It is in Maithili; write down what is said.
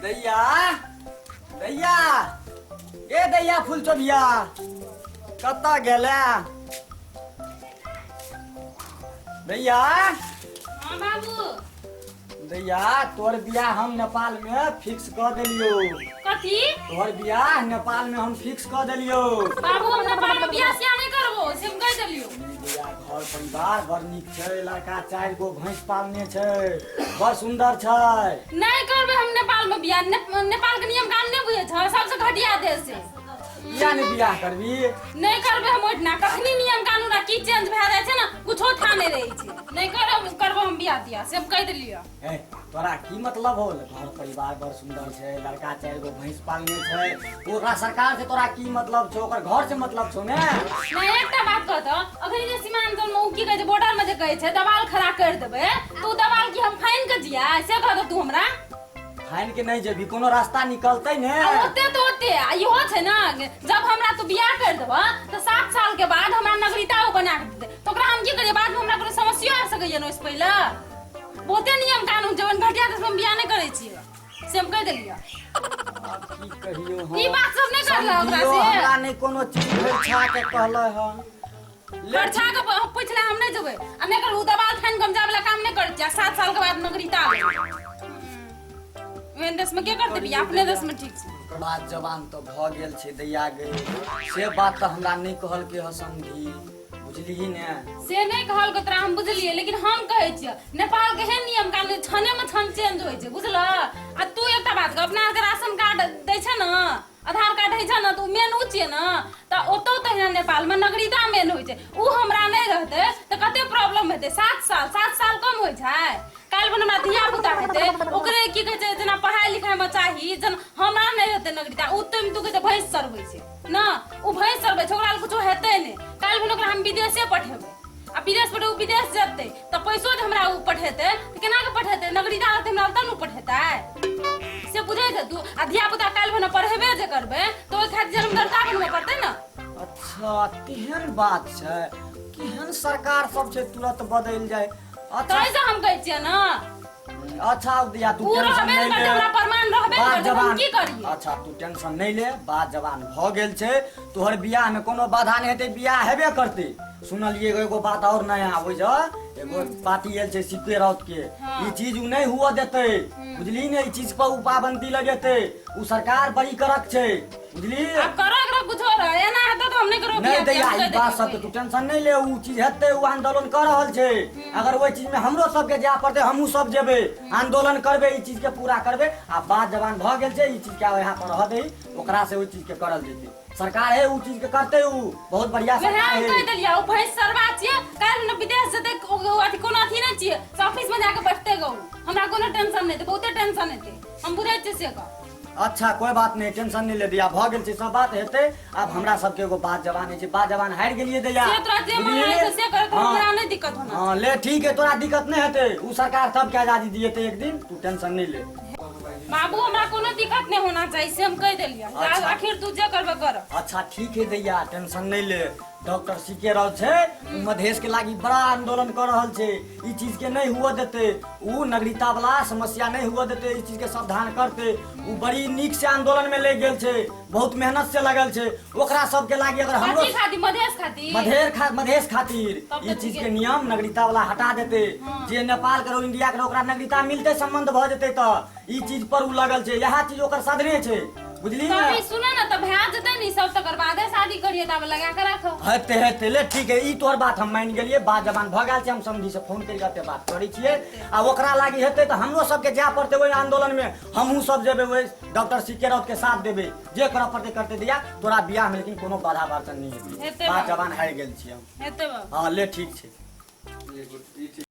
दैया, दैया, ए दैया, फूल चोभिया कतऽ गेलै दैया? हाँ बाबू। दैया, तोहर बियाह हम नेपाल में फिक्स कऽ देलियौ। कथी? तोहर बियाह नेपाल में हम फिक्स कऽ देलियौ। बाबू, हम नेपाल में बियाह सियाह नहीं करबो, से हम कह देलियो। नहीं दैया, घर परिवार बड़ नीक छै, लड़का 4 गो भैंस पालने छै, बड़ सुंदर छै। नहीं करबे हम नेपाल में बियाह। नेपाल के नियम कानून नहीं बुझे छ, सबसे घटिया देश है। किया नहीं बियाह करबी? नहीं करबे हम ओहिठिना। कखनी नियम कानून आ की चेंज भए जाइ छै ने, कुछो था नहीं रहै छै। नहीं करब करबो हम बियाह तियाह, से हम कहि देलियो। ए, तोरा की मतलब होल? घर परिवार बड़ सुंदर छै, लड़का 4 गो भैंस पालने छै, ओकरा सरकार से तोरा की मतलब छौ? ओकर घर से मतलब छौ ने? नहीं, एकटा बात कह तऽ, अखन जे सीमांचल में उ की कहै छै, बॉर्डर में जे कहै छै दवाल खड़ा कर देबै, तऽ उ दवाल की हम फाइन के जिया, से कह दे तू हमरा। फाइन के नहीं जेबी, कोनो रास्ता निकलतै ने। आ ओते तो ओते आ इहो छै ने, जब हमरा तू बियाह कर देबह तऽ 7 साल के बाद हमरा नागरिकता ओ बना के देतै, तऽ ओकरा हम की करियै? बाद में हमरा कोनो समस्या आबि सकैया ने? ओहिसँ पहिले बहुते नियम कानून छै। ओहन घटिया देशमे हम बियाह नहि करै छियै, से हम कहि देलियै। आब की कहियो हम? ई बात सब नहि करले ओकरा समझियो से। हमरा नहि कोनो चीज फरिछा के कहले हन। ले। फरिछा के पुछला हम नहि जेबै आ नहि करबै। ओ दबाल फाइन के हम जाय वाला काम नहि करै छियै। 7 साल के बाद नागरिकता लेबै। ओहन देशमे के करतै बियाह? अपने देशमे ठीक छै। बात जवान तऽ भऽ गेल छै दैया गे, से बात तऽ हमरा नहि कहलकै हँ समधी, बुझलिही ने? से नहि कहलकै तोरा, हम बुझलियै, लेकिन हम कहै छियै नेपाल के एहन नियम कानून छने में छन चेंज होइ छै, बुझलह? आ तू एकटा बात कह, अपना आरके राशन कार्ड दै छै ने, आधार कार्ड होइ छै ने, तऽ ओ मेन उ छियै ने, तऽ ओतौ तहिना नेपाल में नागरिकता मेन होइ छै। उ हमरा नहि रहतै तऽ कते प्रॉब्लम हेतै? 7 साल, 7 साल कम होइ छै? काल्हि बन हमरा धिया पुता हेतै, ओकरे की कहै छै, जेना पढ़ाइ लिखाइमे चाही। जन हमरा नहि हेतै नागरिकता, ओ तऽ तू कहै छै भैंस चरबै छै ने, ओ भैंस चरबै छै, ओकरा लए कुछो हेतै नहि। काल्हि बन ओकरा हम विदेशे पठेबै आ विदेश पठेबै, ओ विदेश जेतै तऽ पैसो जे हमरा ओ पठेतै तऽ केना कऽ पठेतै? नागरिकता रहतै हमरा तब ने ओ पठेतै, से बुझै छै तू? आ धिया पुता काल्हि भने पढ़ेबे जे करबै तऽ ओहि खातिर जन्मदर्ता बनबऽ पड़तै ने। अच्छा, तेहन बात छै? केहन सरकार सब छै, तुरंत बदलि जाय। अच्छा। तै से हम कहै छियै ने। अच्छा दिया, तू उ टेंशन रहबे नहि ने करतै, ले। हमरा प्रमाण रहबे ने बात करतै, हम जवान की करियै? अच्छा, तू टेंशन नहि ले, बात जवान भऽ गेल छै, तोहर बियाह में कोनो बाधा नहि हेतै, बियाह हेबे करतै। सुनलियै एगो बात और नया, ओहि जे एगो पार्टी आयल छै सिक्के राउत के। हाँ। ई चीज उ नहि हुअ देतै, बुझली ने? ई चीज पर उ पाबंदी लगेतै। उ सरकार बड़ी कड़क छै, बुझली? आब करो एकरा कुछो रह, एना हेतै तऽ हम नहि करब नहीं बियाह। दैया, हम ई कहि बात देलियै। सबके तू टेंशन नहीं ले, उ चीज हेतै। उ आंदोलन कर रहल छै, अगर ओहि चीज में हमरो सबके जाय पड़तै, हमहूँ सब जेबै, आंदोलन करबै, ई चीज के पूरा करबै। आ बात जवान भऽ गेल छै, ई चीज के यहाँ पर रह दही, ओकरा से ओहि चीज के करल जेतै। सरकार है, उ चीज के करतै, उ बहुत बढ़िया वएह सरकार हम है। कहि देलियै, ओ भैंस सरवा छियै, काल्हि ने विदेश जेतै, ओ अथी कोनो अथी नहि छियै, से ऑफिस में जाके बैठतै गो। हमरा कोनो टेंशन नहि हेतै, बहुते टेंशन हेतै, हम बुझै छियै से गप। अच्छा, कोई बात नहीं, टेंशन नहीं ले दिया, भऽ गेल छै सब बात हेतै। आब हमरा सबके एगो बात जवान होइ छै, बात जवान हारि गेलियै दैया। से तोरा जे मन बुझलियै? होइ छै से कर, हाँ। हमरा नहि दिक्कत होना। हाँ, ले ठीक है, तोरा दिक्कत नहीं हेतै, उ सरकार सबके आजादी दिएतै एक दिन, तू टेंशन नहीं ले। बाबू, हमरा कोनो दिक्कत नहि होना चाही, से हम कहि देलियै। अच्छा। आखिर तू जे करबे कर। अच्छा ठीक है दैया, टेंशन नहीं ले। डॉक्टर सी के राव छै, उ मधेश के लागी बड़ा आंदोलन कर रहल छै, ई चीज के नहीं हुआ देते, उ नागरिकता वाला समस्या नहीं हुआ देते, ई चीज के सावधान करते। उ बड़ी नीक से आंदोलन में ले गेल छै, बहुत मेहनत से लगल छै, ओकरा सबके लागी अगर हमरो कथी खातिर? मधेश खातिर? मधेर खा मधेश खातिर। तब ई तऽ चीज ठीके। के नियम नागरिकता वाला हटा देते। हाँ। जे नेपाल के रहो, इंडिया के रहो, ओकरा नागरिकता मिलते, संबंध भऽ जेतै, तऽ ई चीज पर उ लगल छै, इएह चीज ओकर साधने छै, बुझली तब ने? ई सुन ने, तऽ भए जेतै ने ई सब, तकर बादे शादी करियै, तब लगा के राखो। हेतै हेतै, ले ठीक है, ई तोहर बात हम मानि गेलियै। बात जबान भऽ गेल छै, हम समधी से फोन करि कऽ बात करै छियै आ ओकरा लागी हेतै तऽ हमरो सबके जाय पड़तै ओहि आंदोलन मे, हमहूँ सब जेबै, ओहि डॉक्टर सी के राउत के साथ देबै, जे करऽ पड़तै करतै। दिया, तोरा बियाह मे लेकिन कोनो बाधा बार्चन नहि हेतै। हेतै बात बाबू। जबान हारि गेल छियै हम। हेतै बाबू। हँ, ले ठीक छै। ई ठीक।